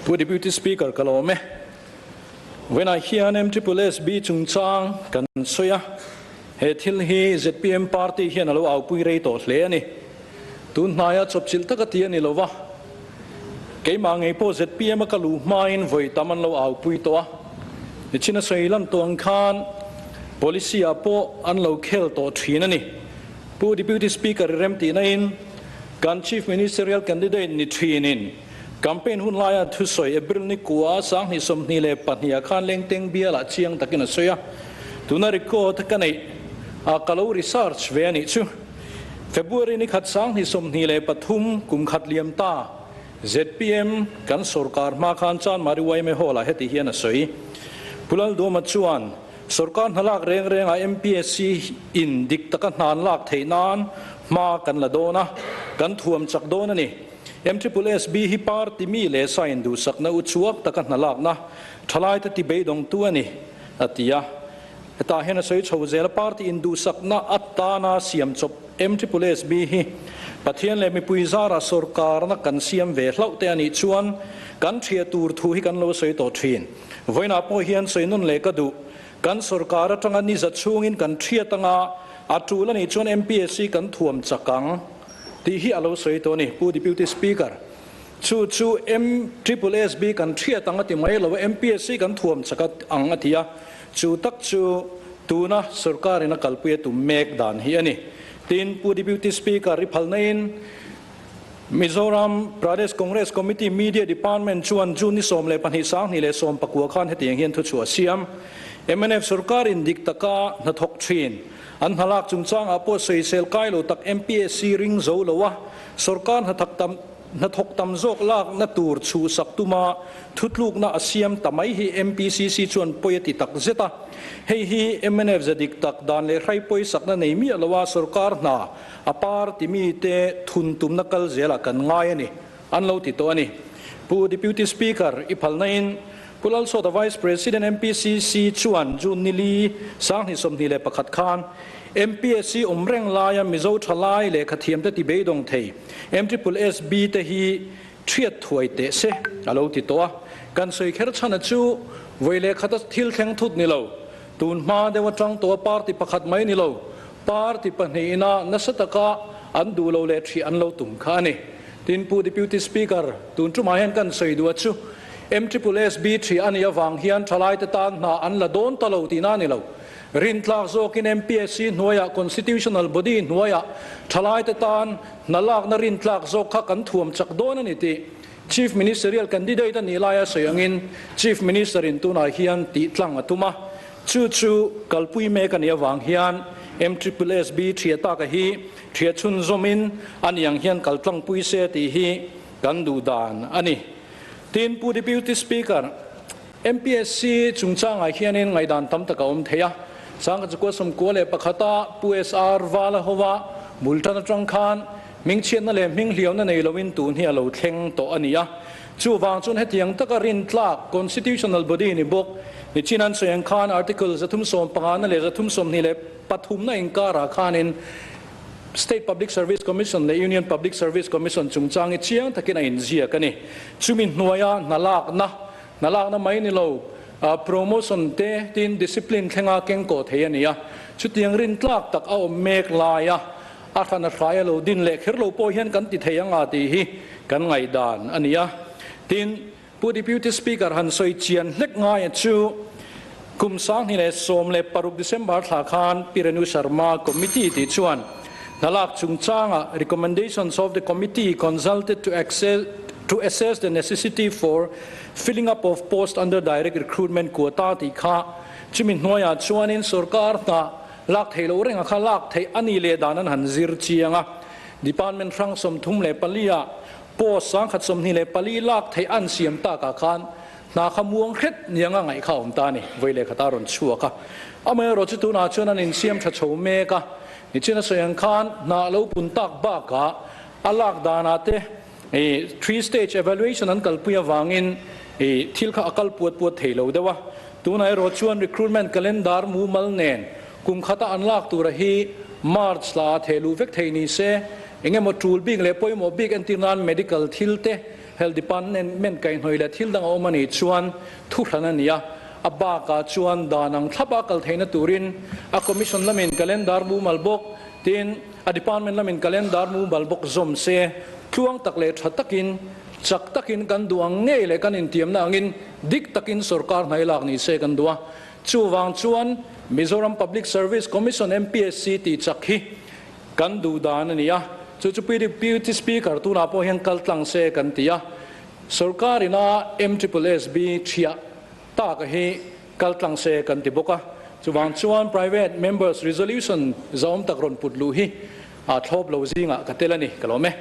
Pu Deputy Speaker ka lawm e. Vawiinah hian MSSB chungchang kan sawi a, he thil hi zpm party hian a lo aupui rei tawh hle a ni. Tun hnaia chawpchilh taka ti a ni lo va, keimah ngei pawh zpm a ka luh hmain vawi tam an lo aupui tawh a. Nichin a sawi lan tawh ang khan policy ah pawh an lo khel tawh thin a ni. Pu Deputy Speaker i remtihna in kan Chief Ministerial Candidate ni thinin campaign hun laia thusawi April ni kua 2022 ah khan Lengteng bialah chiang takin a sawi a. Tuna record ka neih a ka lo research ve a nih chu. February ni khat 2023 kum khat liam ta zpm kan sorkar hma khan Chanmari yma Hall ah heti hian a sawi. Pu Lalduama chuan Sorkar hna lak reng rengah MPSC in dik taka hna an lak theih nan hma kan la dawn a, kan thuam chak dawn a ni. MSSB hi party mi leh sa induhsakna uchuak taka hna lakna thalaite ti beidawngtu a ni, a ti a. Hetah hian a sawi chho zel a, party induhsakna atana siam chawp MSSB hi Pathian leh mipui zara sorkarna kan siam ve hlauh te a nih chuan kan thiah tur thu hi kan lo sawi tawh thin. Vawiinah pawh hian sawi nawn leh ka duh. Kan sorkar atanga ni za chhungin kan thiat anga a tul a nih chuan MPSC kan thuam chak ang tih hi a lo sawi tawh a ni, Pu Deputy Speaker. Chu chu MSSB kan thiat ang a ti mai lo a, MPSC kan thuam chak ang a ti a. Chu tak chu tuna sorkarin a kalpui a tum mek dan hi a ni. Tin, Pu Deputy Speaker i phalnain Mizoram Pradesh Congress Committee Media Department chuan June ni 12 2019 khan hetiang hian thuchhuah a siam. Mnf sorkarin dik taka hnathawk thin an hnalak chungchangah pawh sawisel kai lo tak MPSC ring zo lo a, sorkar hnathak tam hnathawk tam zawk lakna tur chhuhsak tuma thutlukna a siam ta mai hi MPCC chuan pawi a ti tak zet a. Hei hi mnf ze dik tak dan leh hrai pawisakna nei miah lo a sorkar hna A party mite thun tumna kal zelah kan ngai a ni, an lo ti tawh a ni. Pu Deputy Speaker, i phalnain Pu Lalsawta Vice President MPCC chuan June ni li 2021 khan MPSC awm reng laia Mizo thalai lehkha thiamte ti beidawng thei MSSB te hi thiat thuai teh se a lo ti tawh a. Kan sawi kher chhana chu vawi lehkhata thil thleng thut ni lo, tun hma deuh atang tawha party pakhat mai ni lo, Party pahnihina nasa taka an duh lo leh ṭhih an lo tum kha a ni. Tin, Pu Deputy Speaker, tun ṭumah hian kan sawi duh a chu MSSB ṭhih a nih avang hian ṭhalaite tan hna an la dawn ta lo tihna a ni lo. Rintlak zawkin MPSC hnuaiah Constitutional Body hnuaiah ṭhalaite tan hna lakna rintlak zawk kha kan thuam chak dawn a ni tih Chief Ministerial candidate a nih laia sawi angin Chief Minister-in tunah hian tih tlang a tum a. Chu chu kalpui mek a nih avang hian MSSB thiah taka hi thiah chhunzawmin a ni ang hian kal tlangpui se tih hi kan duh dan a ni. Tin, Pu Deputy Speaker, MPSC chungchangah hianin ngaihdan tam tak a awm thei a. 1991 a Pu SR Vala hova bul tan atang khan hmingchhiatna leh hminghliauna nei loin tun hi a lo thleng tawh a ni a. Chuvang chuan hetiang taka rintlak constitutional body ni bawk nichin an sawi ang khan Article 315 na leh 323 na inkarah khanin State Public Service Commission leh Union Public Service Commission chungchang hi chiang takin a inziak a ni. Chumi hnuaia hna lakna, hna lakna mai ni lo, promotion te tin discipline thlenga keng kawh thei a ni a. Chutiang rintlak tak a awm mek laia a hran a hrai a lo din leh kher lo pawh hian kan ti thei anga tih hi kan ngaihdan a ni a. Tin, Pu Deputy Speaker han sawi chian hlek ngaia chu kum 2016 December thla khan Pi Renu Sharma Committee tih chuan hnalak chungchanga recommendations of the committee consulted to access to assess the necessity for filling up of post under direct recruitment quota tih kha chumi hnuaiah chuanin sorkar hna Lak theih loh rengah kha lak theih a nih leh dan an han zir chiang a. Department hrang 34 ah post 1024 lak theih an siam takah khan hna kha muang hret nianga ngaih kha a awm ta a ni. Vawi leh khat a rawn chhuak a. Amaherawh chu tunah chuan an insiam tha chho mek a. Nichin a sawi ang khan hna a lo pun tak bakah a lak danah te three stage evaluation an kalpui avangin thil kha a kal puat puat thei lo deuh a. Tunah erawh chuan recruitment calendar mumal nen kum khata an lak tura hi March la theh luh vek thei ni se, eng emaw tul bik leh pawimawh bik entir nan medical thil te Health Department kaihhnawih leh thil dang a awm a nih chuan thuhran a ni a, a bakah chuan dan ang thlapa kal theihna turin a Commission lamin calendar mumal bawk, tin, a Department lamin calendar mumal bawk zawm se, tluang tak leh tha takin, chak takin kan duh ang ngei leh kan intiamna angin dik takin sorkar hnai lak ni se kan duh a. Chuvang chuan Mizoram Public Service Commission, MPSC, tih chak hi kan duh dan a ni a, chu chu Deputy Speaker tunah pawh hian kal tlang se kan ti a, sorkar ina MSSB thiah tak hi kal tlang se kan ti bawk a, chuvang chuan Private Members Resolution zahawm tak rawn put luh hi a thlawp lo zingah ka tel a ni, ka lawm e.